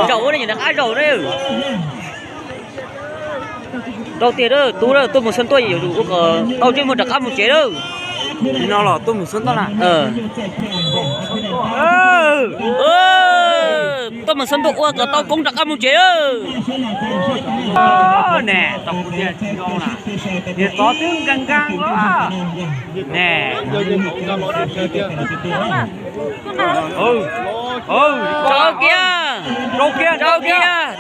Zaum ua ne, rov qab zaum na. Rau tiag, tub, tuaj mus xab tuaj yuav ua kom tau ntsej muag rov qab mus tsev lawm. Li no los tuaj mus xab tuaj na. Tuaj mus xab tuaj ua kom tau koob rov qab mus tsev lawm. Ne, tau kuv tiag tsis zoo na. Niag tod twb nkees nkees os. Ne. Rau kiag, rau kiag,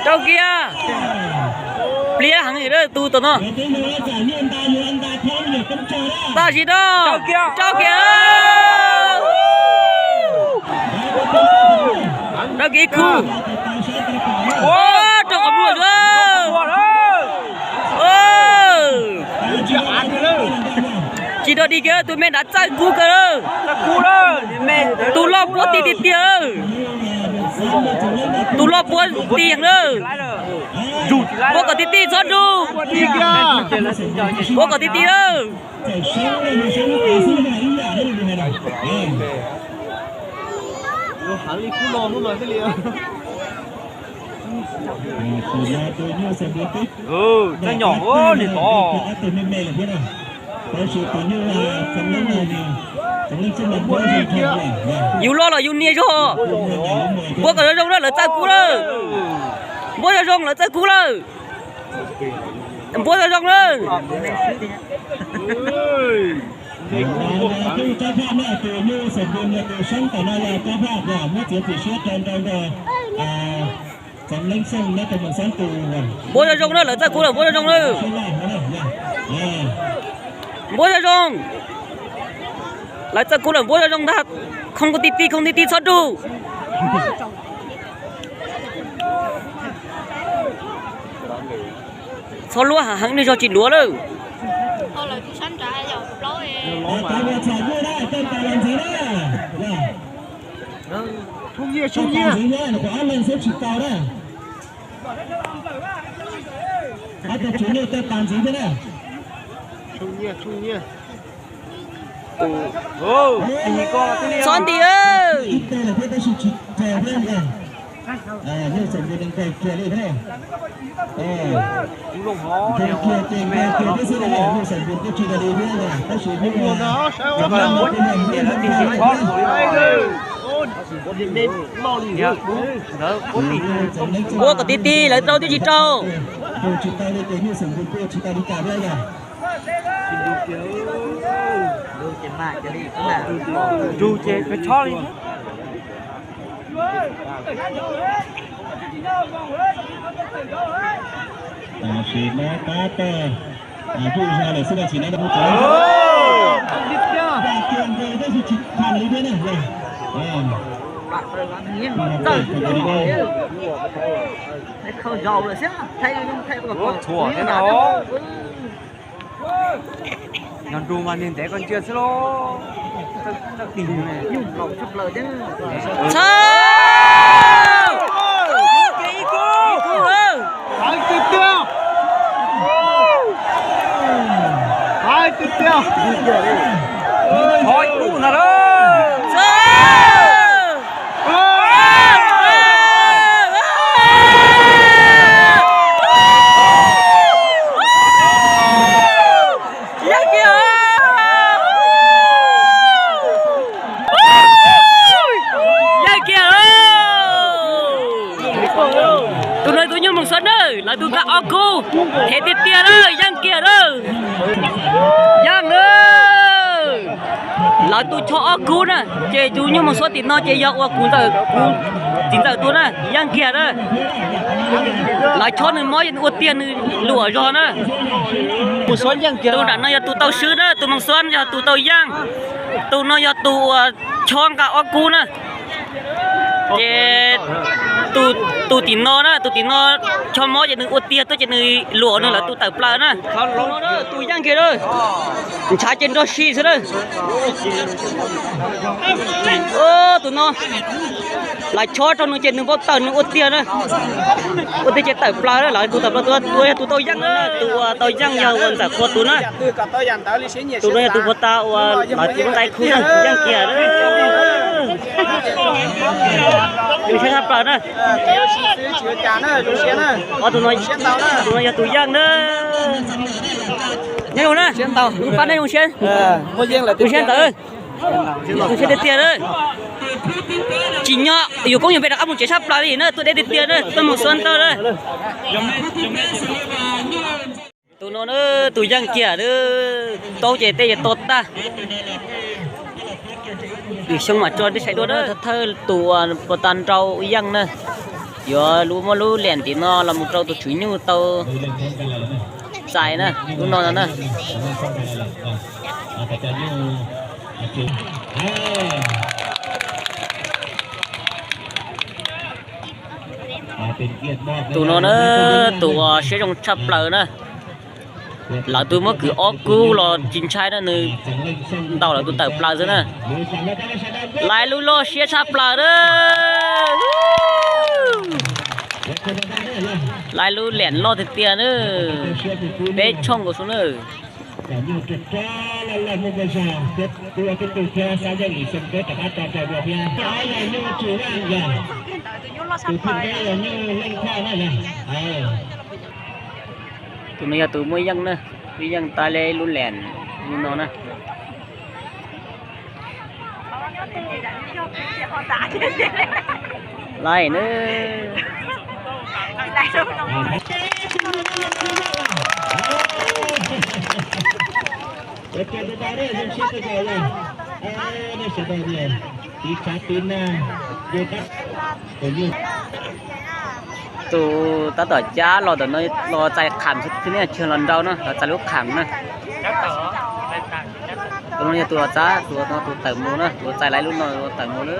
rau kiag. Pliab heev li tus tom no. Tam sim no, rau kiag, rau kiag ib khub. Rau qhov muag xwb. Tsis rau dig kiag, tus me nrad txawj kub kawg lawm. Tus loj puab ti tiag tiag. Tus loj puab ti heev lawm. Puab kom ti ti txhob nrug. Puab kom ti ti lawm. Txawj nyom ua niag tod. Yus loj los yus niag zog. Npuab kom zoo zoo na, lawv txawj kub lawm. Npuab zoo zoo, lawv txawj kub lawm. Npuab zoo zoo na. Npuab zoo zoo na, lawv txawj kub lawm, npuab zoo zoo na. Npuab zoo zoo. Lawv txawj kub lawm, npuab zoo zoo ntag. Khoo kom ti ti, khoo ti ti txhob nrug. Txhob luab heev, nws zog tsis luav lawm. Txhob nti. Npuab kom ti ti, lawv rau twb tsis rau. Nrug ces kawg chob li. Tam sim no tab tom yuj zog lawm xwb, tam sim no tab tom txhuam thiab na. Yog nrug mas niag ntev koj ntsia xwb lauj. Txhawj. Thov ib kub ntag lauj. Yeej kiag, yeej kiag. Tus no tus nyuj moos xuab na, lawv tus nqa ob kub, heev tiag tiag na, yeej kiag na. Yeej na. Lawv tus chob ob kub na, ces tus nyuj moos xuab tim no ces yog uas kuv ntxawm, kuv txiv ntxawm tus na, yeej kiag na. Lawv chob nws mob ua tiag nws luam zog na. Tus nram no yog tus tau swb na, tus moos xuab yog tus tau yeej. Tus no yog tus uas chob nqa ob kub na. Ces tus tim no na, tus tim no Chob mob ces nws ua tiag tuaj ces nws luam nws lawv tus tawm plaws na. Tus yeej kiag na, ntshav ces nrog si xwb na. Tus no lawv chob rau nws ces nws npau taws nws ua tiag na. Ua tiag ces tawm plaws na, lawv tus tawm plaws, tus yog tus tau yeej na, tus uas tau yeej yog uas ntxawm qhua tus na. Tus no yog tus puag ta uas lawv tus ntais khu na, yeej kiag na. Tus saib tshaj plaws na. Tus no, tus no yog tus yeej na. Nyob zoo na, pab nej zoo siab. Zoo siab ntawd. Zoo siab tiag tiag na. Tsis nyob yus koob yus npe rov qab mus tsev tshaj plaws li na, tuaj deb tiag tiag na, tuaj mus xua ntawd na. Tus no na, tus yeej kiag na, taub ces tej ces to tag. Lwm xyoo mam tso nej saib dua na. Thawj tus uas puag ta nrau yeej na, yuav lub muab lub liam tim no los mus rau tus tswv nyuj tau txais na, lub no no na. Tus no na, tus uas siab zoo tshaj plaws na. Lawv tus muab kwv ob kub los tsis ntshai na, nws ntaus lawv tus tawm plaws xwb na. Laiv lub loj siab tshaj plaws na. Laiv lub liam loj tiag tiag na. Peb tshooj nkaus xwb na. Tus no yog tus muaj yeej na, muaj yeej tas li lub liam no na. Laiv na. Tus tab tom cab los ntawm no los txais kham xwb, tsis yog los nrau na, los txais lub kham na. Tus no yog tus los txab, tus no tus tawm mus na, tus txais laiv lub no tawm mus na.